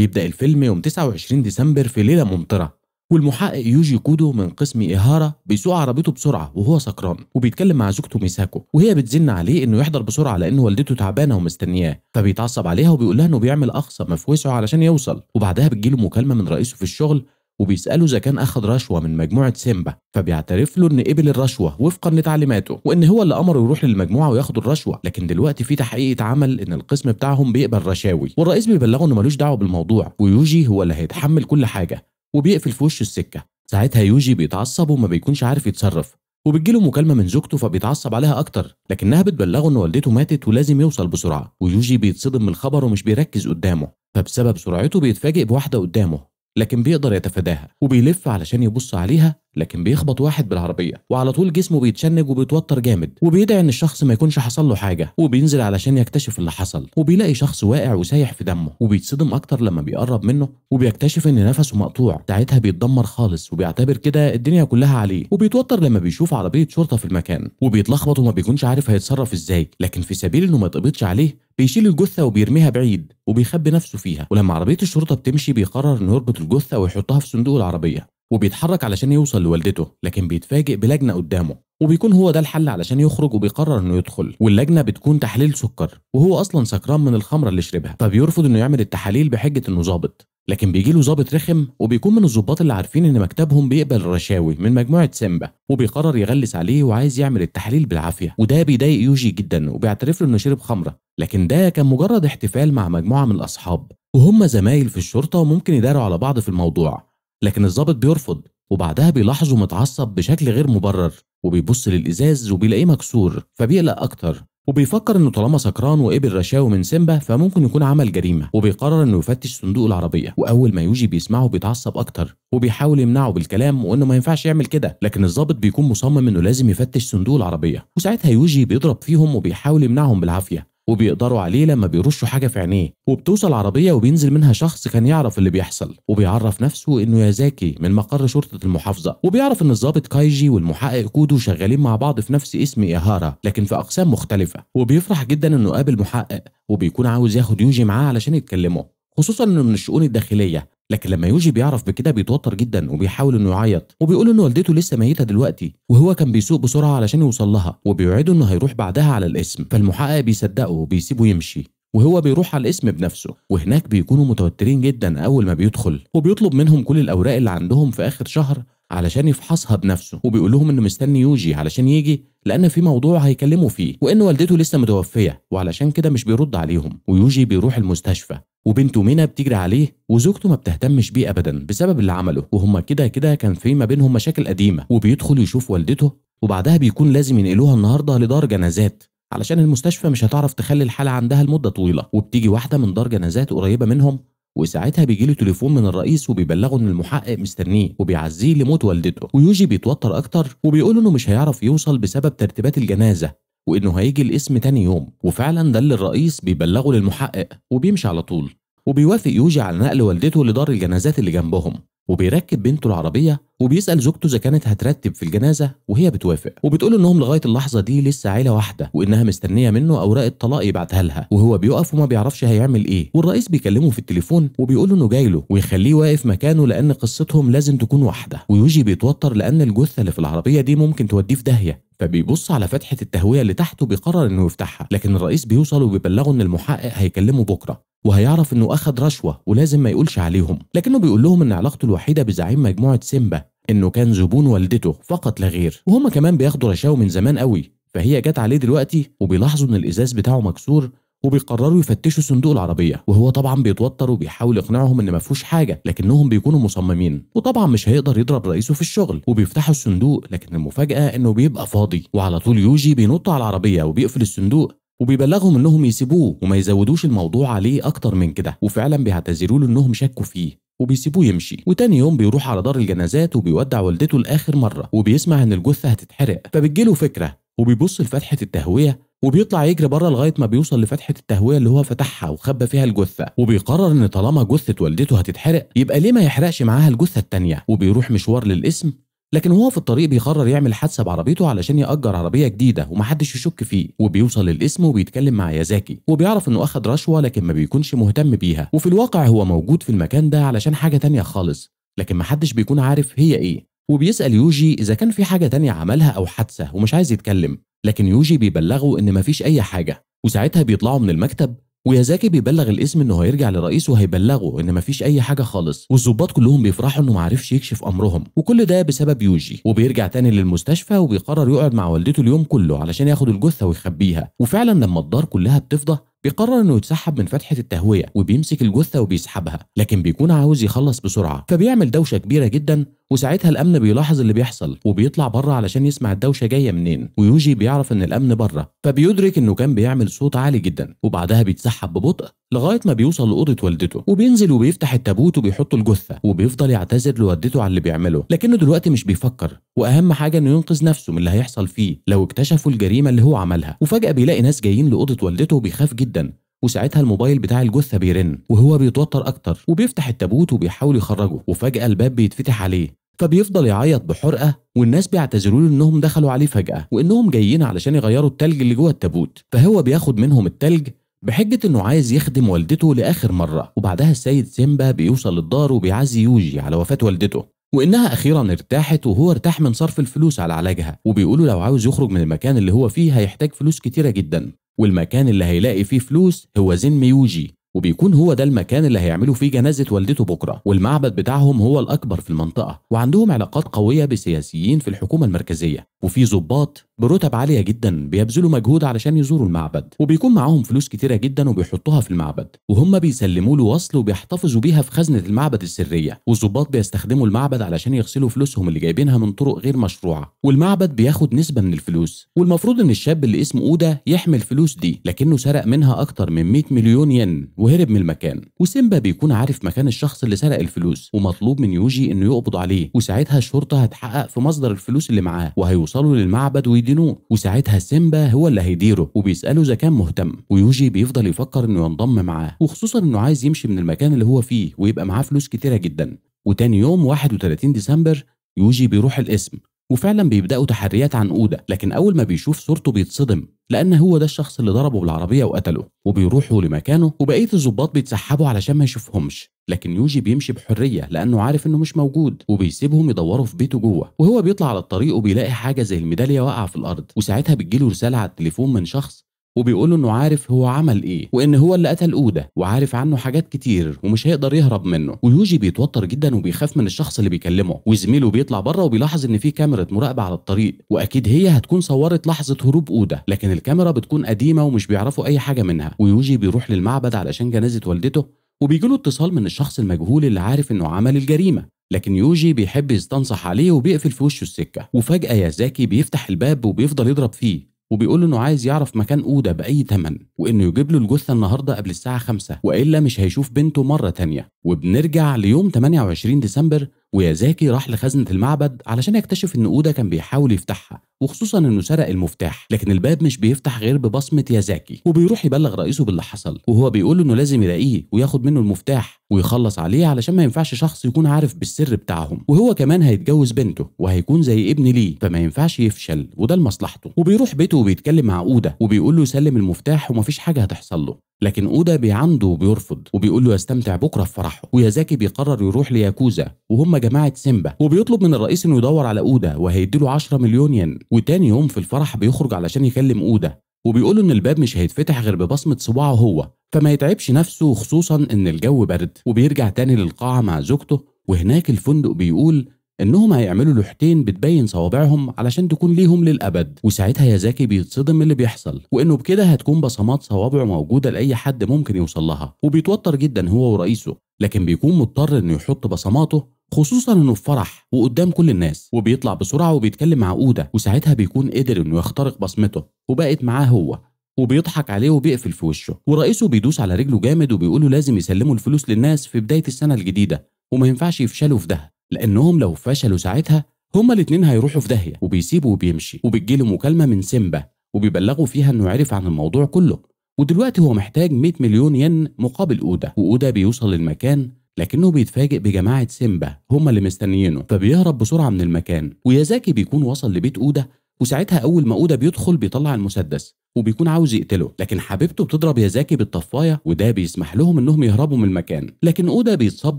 بيبدأ الفيلم يوم 29 ديسمبر في ليلة ممطرة، والمحقق يوجي كودو من قسم إيهارا بيسوق عربيته بسرعة وهو سكران، وبيتكلم مع زوجته ميساكو وهي بتزن عليه إنه يحضر بسرعة لأن والدته تعبانة ومستنياه، فبيتعصب عليها وبيقول لها إنه بيعمل أقصى ما في وسعه علشان يوصل. وبعدها بتجيله مكالمة من رئيسه في الشغل وبيسأله إذا كان أخذ رشوة من مجموعة سيمبا، فبيعترف له إن قبل الرشوة وفقا لتعليماته وإن هو اللي أمره يروح للمجموعة وياخد الرشوة، لكن دلوقتي في تحقيق اتعمل إن القسم بتاعهم بيقبل رشاوي، والرئيس بيبلغه إنه ملوش دعوة بالموضوع ويوجي هو اللي هيتحمل كل حاجة، وبيقفل في وشه السكة. ساعتها يوجي بيتعصب وما بيكونش عارف يتصرف، وبتجيله مكالمة من زوجته فبيتعصب عليها أكتر، لكنها بتبلغه إن والدته ماتت ولازم يوصل بسرعة، ويوجي بيتصدم من الخبر ومش بيركز قدامه، فبسبب سرعته بيتفاجئ بواحدة قدامه لكن بيقدر يتفاداها، وبيلف علشان يبص عليها لكن بيخبط واحد بالعربية، وعلى طول جسمه بيتشنج وبيتوتر جامد، وبيدعي ان الشخص ما يكونش حصل له حاجة، وبينزل علشان يكتشف اللي حصل، وبيلاقي شخص واقع وسايح في دمه، وبيتصدم اكتر لما بيقرب منه وبيكتشف ان نفسه مقطوع. ساعتها بيتدمر خالص وبيعتبر كده الدنيا كلها عليه، وبيتوتر لما بيشوف عربية شرطة في المكان، وبيتلخبط وما بيكونش عارف هيتصرف ازاي، لكن في سبيل انه ما يتقبضش عليه بيشيل الجثة وبيرميها بعيد وبيخبي نفسه فيها. ولما عربية الشرطة بتمشي بيقرر انه يربط الجثة ويحطها في صندوق العربية، وبيتحرك علشان يوصل لوالدته، لكن بيتفاجئ بلجنة قدامه، وبيكون هو ده الحل علشان يخرج، وبيقرر انه يدخل، واللجنة بتكون تحليل سكر وهو اصلا سكران من الخمرة اللي شربها، فبيرفض انه يعمل التحاليل بحجة انه ظابط، لكن بيجي له ظابط رخم وبيكون من الظباط اللي عارفين ان مكتبهم بيقبل الرشاوي من مجموعة سيمبا، وبيقرر يغلس عليه وعايز يعمل التحاليل بالعافية، وده بيضايق يوجي جدا وبيعترف له انه شرب خمرة، لكن ده كان مجرد احتفال مع مجموعة من الأصحاب وهم زمايل في الشرطة وممكن يداروا على بعض في الموضوع، لكن الضابط بيرفض. وبعدها بيلاحظه متعصب بشكل غير مبرر وبيبص للإزاز وبيلاقيه مكسور، فبيقلق أكتر وبيفكر إنه طالما سكران وقبل رشاوي من سيمبا فممكن يكون عمل جريمة، وبيقرر إنه يفتش صندوق العربية. وأول ما يوجي بيسمعه بيتعصب أكتر وبيحاول يمنعه بالكلام وإنه ما ينفعش يعمل كده، لكن الضابط بيكون مصمم إنه لازم يفتش صندوق العربية. وساعتها يوجي بيضرب فيهم وبيحاول يمنعهم بالعافية، وبيقدروا عليه لما بيرشوا حاجة في عينيه، وبتوصل عربية وبينزل منها شخص كان يعرف اللي بيحصل، وبيعرف نفسه انه يازاكي من مقر شرطة المحافظة، وبيعرف ان الضابط كايجي والمحقق كودو شغالين مع بعض في نفس اسم إيهارا لكن في اقسام مختلفة، وبيفرح جدا انه قابل محقق، وبيكون عاوز ياخد يوجي معاه علشان يتكلموا، خصوصا انه من الشؤون الداخلية. لكن لما يوجي بيعرف بكده بيتوتر جدا وبيحاول انه يعيط، وبيقول ان والدته لسه ميته دلوقتي وهو كان بيسوق بسرعة علشان يوصل لها، وبيوعده انه هيروح بعدها على القسم، فالمحقق بيصدقه وبيسيبه يمشي، وهو بيروح على القسم بنفسه. وهناك بيكونوا متوترين جدا اول ما بيدخل، وبيطلب منهم كل الاوراق اللي عندهم في اخر شهر علشان يفحصها بنفسه، وبيقول لهم انه مستني يوجي علشان يجي لان في موضوع هيكلموا فيه، وان والدته لسه متوفيه وعلشان كده مش بيرد عليهم. ويوجي بيروح المستشفى وبنته مينا بتجري عليه وزوجته ما بتهتمش بيه ابدا بسبب اللي عمله، وهما كده كده كان في ما بينهم مشاكل قديمة. وبيدخل يشوف والدته، وبعدها بيكون لازم ينقلوها النهارده لدار جنازات علشان المستشفى مش هتعرف تخلي الحالة عندها لمدة طويلة. وبتيجي واحدة من دار جنازات قريبه منهم، وساعتها بيجيله تليفون من الرئيس وبيبلغه ان المحقق مستنيه وبيعزيه لموت والدته. ويوجي بيتوتر اكتر وبيقول انه مش هيعرف يوصل بسبب ترتيبات الجنازة وانه هيجي القسم تاني يوم، وفعلا ده اللي الرئيس بيبلغه للمحقق وبيمشي على طول. وبيوافق يوجي على نقل والدته لدار الجنازات اللي جنبهم، وبيركب بنته العربية وبيسأل زوجته إذا كانت هترتب في الجنازة وهي بتوافق، وبتقول إنهم لغاية اللحظة دي لسه عيلة واحدة وإنها مستنية منه أوراق الطلاق يبعتها لها، وهو بيقف وما بيعرفش هيعمل إيه. والرئيس بيكلمه في التليفون وبيقول إنه جاي له ويخليه واقف مكانه لأن قصتهم لازم تكون واحدة. ويوجي بيتوتر لأن الجثة اللي في العربية دي ممكن توديه في داهية، فبيبص على فتحة التهوية اللي تحته بيقرر إنه يفتحها، لكن الرئيس بيوصل وبيبلغه إن المحقق هيكلمه بكرة وهيعرف انه اخد رشوة ولازم ما يقولش عليهم، لكنه بيقول لهم ان علاقته الوحيدة بزعيم مجموعة سيمبا انه كان زبون والدته فقط لا غير، وهما كمان بياخدوا رشاوي من زمان قوي، فهي جت عليه دلوقتي. وبيلاحظوا ان الازاز بتاعه مكسور وبيقرروا يفتشوا صندوق العربية، وهو طبعا بيتوتر وبيحاول يقنعهم ان ما فيهوش حاجة، لكنهم بيكونوا مصممين، وطبعا مش هيقدر يضرب رئيسه في الشغل. وبيفتحوا الصندوق، لكن المفاجاة انه بيبقى فاضي، وعلى طول يوجي بينط على العربية وبيقفل الصندوق وبيبلغهم انهم يسيبوه وما يزودوش الموضوع عليه اكتر من كده، وفعلا بيعتذروا له انهم شكوا فيه وبيسيبوه يمشي. وتاني يوم بيروح على دار الجنازات وبيودع والدته لاخر مرة، وبيسمع ان الجثة هتتحرق، فبتجيله فكرة وبيبص لفتحه التهويه وبيطلع يجري بره لغاية ما بيوصل لفتحه التهويه اللي هو فتحها وخبى فيها الجثة، وبيقرر ان طالما جثة والدته هتتحرق يبقى ليه ما يحرقش معاها الجثة التانية. وبيروح مشوار للقسم لكن وهو في الطريق بيقرر يعمل حادثه بعربيته علشان يأجر عربية جديدة ومحدش يشك فيه. وبيوصل للقسم وبيتكلم مع يازاكي وبيعرف انه اخد رشوة لكن ما بيكونش مهتم بيها، وفي الواقع هو موجود في المكان ده علشان حاجة تانية خالص لكن محدش بيكون عارف هي ايه. وبيسأل يوجي اذا كان في حاجة تانية عملها او حادثه ومش عايز يتكلم، لكن يوجي بيبلغه ان مفيش اي حاجة. وساعتها بيطلعوا من المكتب ويازاكي بيبلغ القسم انه هيرجع لرئيسه وهيبلغه ان مفيش اي حاجة خالص، والظباط كلهم بيفرحوا انه معرفش يكشف امرهم، وكل ده بسبب يوجي. وبيرجع تاني للمستشفى وبيقرر يقعد مع والدته اليوم كله علشان ياخد الجثة ويخبيها. وفعلا لما الدار كلها بتفضى بيقرر انه يتسحب من فتحه التهويه وبيمسك الجثة وبيسحبها، لكن بيكون عاوز يخلص بسرعة فبيعمل دوشه كبيرة جدا. وساعتها الامن بيلاحظ اللي بيحصل وبيطلع بره علشان يسمع الدوشة جاية منين، ويوجي بيعرف ان الامن بره فبيدرك انه كان بيعمل صوت عالي جدا. وبعدها بيتسحب ببطء لغاية ما بيوصل لاوضه والدته وبينزل وبيفتح التابوت وبيحط الجثة وبيفضل يعتذر لوالدته على اللي بيعمله، لكنه دلوقتي مش بيفكر، واهم حاجة انه ينقذ نفسه من اللي هيحصل فيه لو اكتشفوا الجريمة اللي هو عملها. وفجاة بيلاقي ناس جايين لاوضه والدته وبيخاف جدا، وساعتها الموبايل بتاع الجثة بيرن وهو بيتوتر اكتر وبيفتح التابوت وبيحاول يخرجه، وفجاة الباب بيتفتح عليه فبيفضل يعيط بحرقه، والناس بيعتذروا له انهم دخلوا عليه فجاة وانهم جايين علشان يغيروا التلج اللي جوه التابوت، فهو بياخد منهم التلج بحجة انه عايز يخدم والدته لاخر مرة. وبعدها السيد سيمبا بيوصل للدار وبيعزي يوجي على وفاه والدته وانها اخيرا ارتاحت وهو ارتاح من صرف الفلوس على علاجها، وبيقولوا لو عاوز يخرج من المكان اللي هو فيه هيحتاج فلوس كتيرة جدا، والمكان اللي هيلاقي فيه فلوس هو زين ميوجي، وبيكون هو ده المكان اللي هيعملوا فيه جنازة والدته بكرة. والمعبد بتاعهم هو الأكبر في المنطقة، وعندهم علاقات قوية بسياسيين في الحكومة المركزية، وفي ضباط برتب عالية جدا بيبذلوا مجهود علشان يزوروا المعبد، وبيكون معاهم فلوس كتيرة جدا وبيحطوها في المعبد، وهم بيسلموا له وصل وبيحتفظوا بيها في خزنة المعبد السرية. والضباط بيستخدموا المعبد علشان يغسلوا فلوسهم اللي جايبينها من طرق غير مشروعة، والمعبد بياخد نسبة من الفلوس. والمفروض ان الشاب اللي اسمه أودا يحمل الفلوس دي، لكنه سرق منها أكتر من 100 مليون ين وهرب من المكان. وسيمبا بيكون عارف مكان الشخص اللي سرق الفلوس، ومطلوب من يوجي انه يقبض عليه، وساعتها الشرطة هتحقق في مصدر الفلوس اللي معاه وهيوصلوا للمعبد ويدينوه، وساعتها سيمبا هو اللي هيديره وبيسأله اذا كان مهتم. ويوجي بيفضل يفكر انه ينضم معاه، وخصوصا انه عايز يمشي من المكان اللي هو فيه ويبقى معاه فلوس كتيرة جدا. وتاني يوم 31 ديسمبر يوجي بيروح القسم، وفعلا بيبداوا تحريات عن أودا، لكن اول ما بيشوف صورته بيتصدم لان هو ده الشخص اللي ضربه بالعربية وقتله. وبيروحوا لمكانه وبقية الضباط بيتسحبوا علشان ما يشوفهمش، لكن يوجي بيمشي بحرية لانه عارف انه مش موجود، وبيسيبهم يدوروا في بيته جوه. وهو بيطلع على الطريق وبيلاقي حاجة زي الميداليه واقعه في الارض، وساعتها بتجيله رسالة على التليفون من شخص وبيقول له انه عارف هو عمل ايه، وان هو اللي قتل أودا وعارف عنه حاجات كتير ومش هيقدر يهرب منه. ويوجي بيتوتر جدا وبيخاف من الشخص اللي بيكلمه، وزميله بيطلع بره وبيلاحظ ان في كاميرا مراقبة على الطريق، واكيد هي هتكون صورت لحظة هروب أودا، لكن الكاميرا بتكون قديمة ومش بيعرفوا اي حاجة منها. ويوجي بيروح للمعبد علشان جنازه والدته، وبيجيله اتصال من الشخص المجهول اللي عارف انه عمل الجريمة، لكن يوجي بيحب يستنصح عليه وبيقفل في وشه السكة. وفجاة يازاكي بيفتح الباب وبيفضل يضرب فيه وبيقول انه عايز يعرف مكان أودا بأي ثمن، وانه يجيب له الجثة النهارده قبل الساعة 5 والا مش هيشوف بنته مرة تانية. وبنرجع ليوم 28 ديسمبر، ويازاكي راح لخزنة المعبد علشان يكتشف ان أودا كان بيحاول يفتحها، وخصوصا انه سرق المفتاح، لكن الباب مش بيفتح غير ببصمه يازاكي. وبيروح يبلغ رئيسه باللي حصل، وهو بيقول انه لازم يلاقيه وياخد منه المفتاح ويخلص عليه علشان ما ينفعش شخص يكون عارف بالسر بتاعهم، وهو كمان هيتجوز بنته وهيكون زي ابن ليه، فما ينفعش يفشل وده لمصلحته. وبيروح بيته وبيتكلم مع أودا وبيقول له يسلم المفتاح ومفيش حاجة هتحصل له، لكن أودا بيعنده وبيرفض وبيقول له يستمتع بكره في فرحه. ويازاكي بيقرر يروح لياكوزا وهم جماعة سيمبا، وبيطلب من الرئيس انه يدور على أودا وهيديله 10 مليون ين. وتاني يوم في الفرح بيخرج علشان يكلم أودا وبيقول ان الباب مش هيتفتح غير ببصمه صباعه هو، فما يتعبش نفسه خصوصا ان الجو برد. وبيرجع تاني للقاعه مع زوجته، وهناك الفندق بيقول انهم هيعملوا لوحتين بتبين صوابعهم علشان تكون ليهم للابد. وساعتها يازاكي بيتصدم من اللي بيحصل، وانه بكده هتكون بصمات صوابعه موجودة لاي حد ممكن يوصل لها، وبيتوتر جدا هو ورئيسه، لكن بيكون مضطر انه يحط بصماته خصوصا انه في فرح وقدام كل الناس. وبيطلع بسرعة وبيتكلم مع أودا، وساعتها بيكون قدر انه يخترق بصمته وبقت معاه هو، وبيضحك عليه وبيقفل في وشه. ورئيسه بيدوس على رجله جامد وبيقوله لازم يسلموا الفلوس للناس في بداية السنة الجديدة وما ينفعش يفشلوا في ده، لانهم لو فشلوا ساعتها هما الاتنين هيروحوا في داهية. وبيسيبه وبيمشي، وبتجيله مكالمة من سيمبا وبيبلغوا فيها انه عرف عن الموضوع كله، ودلوقتي هو محتاج 100 مليون ين مقابل أودا. وأودا بيوصل للمكان، لكنه بيتفاجئ بجماعة سيمبا هم اللي مستنيينه، فبيهرب بسرعة من المكان. ويازاكي بيكون وصل لبيت أودا، وساعتها أول ما أودا بيدخل بيطلع المسدس وبيكون عاوز يقتله، لكن حبيبته بتضرب يازاكي بالطفايه، وده بيسمح لهم انهم يهربوا من المكان. لكن اودا بيتصاب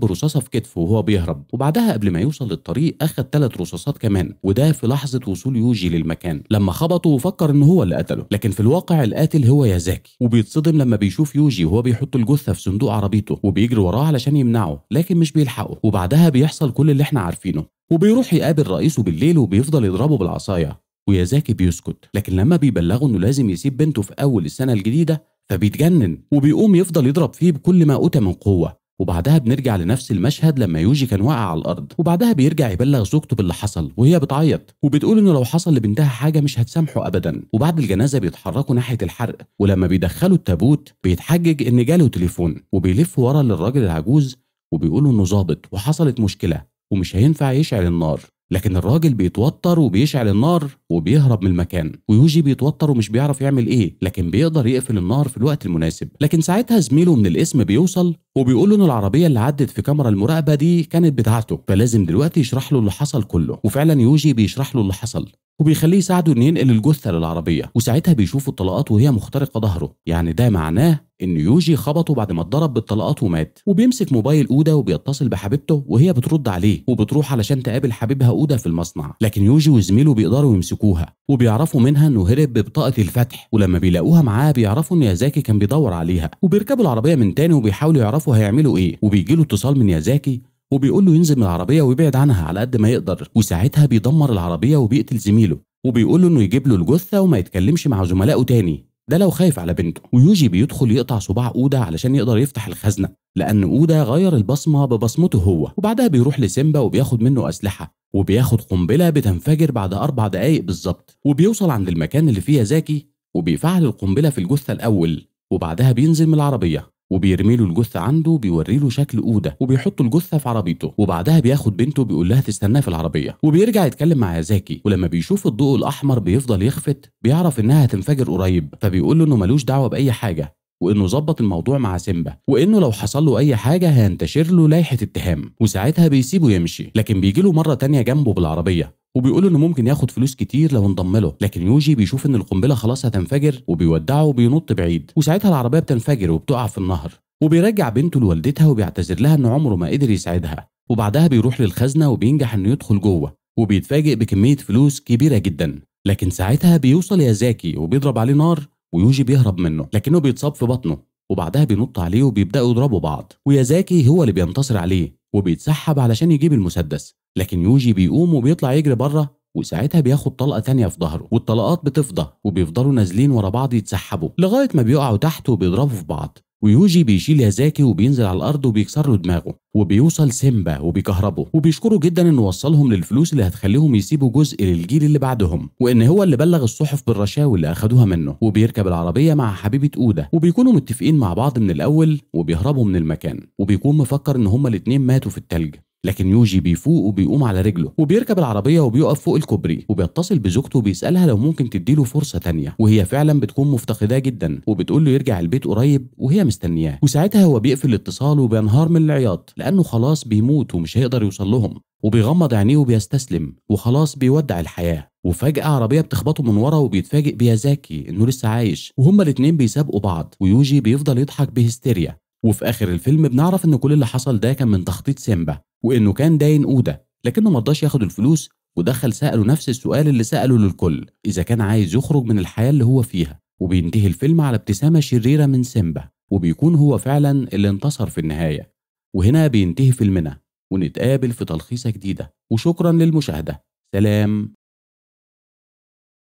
برصاصه في كتفه وهو بيهرب، وبعدها قبل ما يوصل للطريق اخد 3 رصاصات كمان، وده في لحظة وصول يوجي للمكان لما خبطه وفكر ان هو اللي قتله، لكن في الواقع القاتل هو يازاكي. وبيتصدم لما بيشوف يوجي وهو بيحط الجثة في صندوق عربيته وبيجري وراه علشان يمنعه، لكن مش بيلحقه. وبعدها بيحصل كل اللي احنا عارفينه، وبيروح يقابل رئيسه بالليل وبيفضل يضربه بالعصايه، ويازاكي بيسكت. لكن لما بيبلغه انه لازم يسيب بنته في اول السنة الجديدة فبيتجنن وبيقوم يفضل يضرب فيه بكل ما اوتى من قوة. وبعدها بنرجع لنفس المشهد لما يوجي كان واقع على الارض، وبعدها بيرجع يبلغ زوجته باللي حصل وهي بتعيط وبتقول انه لو حصل لبنتها حاجة مش هتسامحه ابدا. وبعد الجنازة بيتحركوا ناحية الحرق، ولما بيدخلوا التابوت بيتحجج ان جاله تليفون، وبيلف ورا للراجل العجوز وبيقولوا انه ظابط وحصلت مشكلة ومش هينفع يشعل النار. لكن الراجل بيتوتر وبيشعل النار وبيهرب من المكان، ويوجي بيتوتر ومش بيعرف يعمل ايه، لكن بيقدر يقفل النار في الوقت المناسب. لكن ساعتها زميله من القسم بيوصل وبيقول له ان العربية اللي عدت في كاميرا المراقبة دي كانت بتاعته، فلازم دلوقتي يشرح له اللي حصل كله. وفعلا يوجي بيشرح له اللي حصل وبيخليه يساعده انه ينقل الجثة للعربية، وساعتها بيشوفوا الطلقات وهي مخترقه ظهره، يعني ده معناه ان يوجي خبطه بعد ما اتضرب بالطلقات ومات. وبيمسك موبايل اودا وبيتصل بحبيبته وهي بترد عليه، وبتروح علشان تقابل حبيبها اودا في المصنع. لكن يوجي وزميله بيقدروا يمسكوها وبيعرفوا منها انه هرب ببطاقه الفتح، ولما بيلاقوها معاه بيعرفوا ان يازاكي كان بيدور عليها، وبيركبوا العربية من تاني وبيحاولوا يعرفوا هيعملوا ايه. وبيجي له اتصال من يازاكي وبيقول له ينزل من العربية ويبعد عنها على قد ما يقدر، وساعتها بيدمر العربية وبيقتل زميله وبيقول له انه يجيب له الجثة وما يتكلمش مع زملائه تاني، ده لو خايف على بنته. ويوجي بيدخل يقطع صباع اودا علشان يقدر يفتح الخزنة، لان اودا غير البصمة ببصمته هو. وبعدها بيروح لسيمبا وبياخد منه اسلحة، وبياخد قنبلة بتنفجر بعد 4 دقائق بالظبط، وبيوصل عند المكان اللي فيه يازاكي وبيفعل القنبلة في الجثة الاول، وبعدها بينزل من العربية وبيرمي له الجثة عنده وبيوري له شكل اودا وبيحط الجثة في عربيته. وبعدها بياخد بنته بيقول لها تستناه في العربية، وبيرجع يتكلم مع يازاكي، ولما بيشوف الضوء الاحمر بيفضل يخفت بيعرف انها هتنفجر قريب، فبيقول له انه ملوش دعوه باي حاجة وانه ظبط الموضوع مع سيمبا، وانه لو حصل له اي حاجة هينتشر له لائحة اتهام، وساعتها بيسيبه يمشي. لكن بيجي له مرة تانية جنبه بالعربية وبيقول انه ممكن ياخد فلوس كتير لو انضم له، لكن يوجي بيشوف ان القنبلة خلاص هتنفجر وبيودعه وبينط بعيد، وساعتها العربية بتنفجر وبتقع في النهر. وبيرجع بنته لوالدتها وبيعتذر لها ان عمره ما قدر يساعدها. وبعدها بيروح للخزنه وبينجح انه يدخل جوه، وبيتفاجئ بكمية فلوس كبيرة جدا. لكن ساعتها بيوصل يازاكي وبيضرب عليه نار، ويوجي بيهرب منه لكنه بيتصاب في بطنه، وبعدها بينط عليه وبيبداوا يضربوا بعض، ويازاكي هو اللي بينتصر عليه وبيتسحب علشان يجيب المسدس. لكن يوجي بيقوم وبيطلع يجري بره، وساعتها بياخد طلقه تانية في ظهره، والطلقات بتفضى وبيفضلوا نازلين ورا بعض يتسحبوا لغاية ما بيقعوا تحت وبيضربوا في بعض. ويوجي بيشيل يازاكي وبينزل على الارض وبيكسر له دماغه، وبيوصل سيمبا وبيكهربه وبيشكره جدا انه وصلهم للفلوس اللي هتخليهم يسيبوا جزء للجيل اللي بعدهم، وان هو اللي بلغ الصحف بالرشاوي اللي اخدوها منه. وبيركب العربية مع حبيبه اودا وبيكونوا متفقين مع بعض من الاول، وبيهربوا من المكان. وبيكون مفكر ان هما الاتنين ماتوا في التلج، لكن يوجي بيفوق وبيقوم على رجله وبيركب العربية وبيقف فوق الكوبري، وبيتصل بزوجته وبيسألها لو ممكن تديله فرصة تانية، وهي فعلا بتكون مفتقداه جدا وبتقول له يرجع البيت قريب وهي مستنياه. وساعتها هو بيقفل الاتصال وبينهار من العياط لأنه خلاص بيموت ومش هيقدر يوصل لهم، وبيغمض عينيه وبيستسلم وخلاص بيودع الحياة. وفجأة عربية بتخبطه من ورا وبيتفاجئ بيازاكي إنه لسه عايش، وهما الاتنين بيسابقوا بعض، ويوجي بيفضل يضحك بهستيريا. وفي آخر الفيلم بنعرف إن كل اللي حصل ده كان من تخطيط سيمبا، وإنه كان داين أودا لكنه مرضاش ياخد الفلوس، ودخل سأله نفس السؤال اللي سأله للكل إذا كان عايز يخرج من الحياة اللي هو فيها. وبينتهي الفيلم على ابتسامة شريرة من سيمبا، وبيكون هو فعلا اللي انتصر في النهاية. وهنا بينتهي فيلمنا، ونتقابل في تلخيصة جديدة، وشكرا للمشاهدة. سلام.